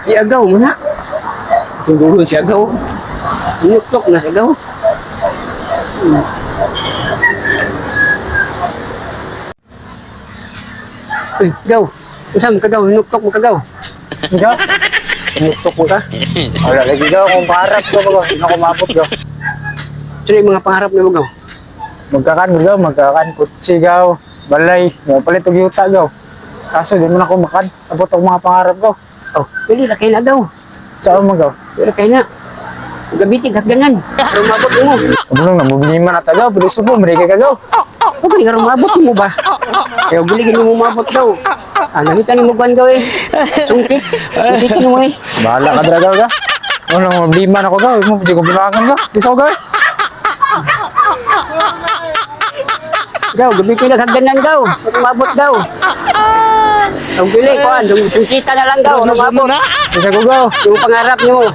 Si Agaw mo na. Tundulon si Agaw. Inuktok na si Agaw. Uy, Gaw. Usam ka, Gaw. Inuktok mo ka, Gaw. Ikaw? Inuktok mo ka. Wala lagi gaw, kung pangarap ko ba, hindi ako maabot gaw. Sino yung mga pangarap na mo, Gaw? Magkakan gaw, magkakan kutsi gaw, balay, mapalit og yuta gaw. Kaso di man ako makan, abot ang mga pangarap ko. Oh, pili ra kayo na, Gaw. Saan mo gaw? Pili kayo na. Gamitin, hagdanan. Pero mabot mo. Ano nga, mabili man ata gaw, pero subo, marigay ka gaw. O, gani nga rumabot mo ba? Kaya guli mo mabot daw. Ah, namitan mo kuan gaw eh. Sungkit. Sungkitin mo eh. Bahala ka dra gaw ga. Ano nga, mabili man ako gaw, mo di ko bilangan gaw. Di sa ko gaw. Eh. Gaw, gamitin lang hagdanan gaw. Rumabot daw. Ang gili kuan, sungkita na lang daw, rumabot. Di sa ko gaw. Yung pangarap nimo.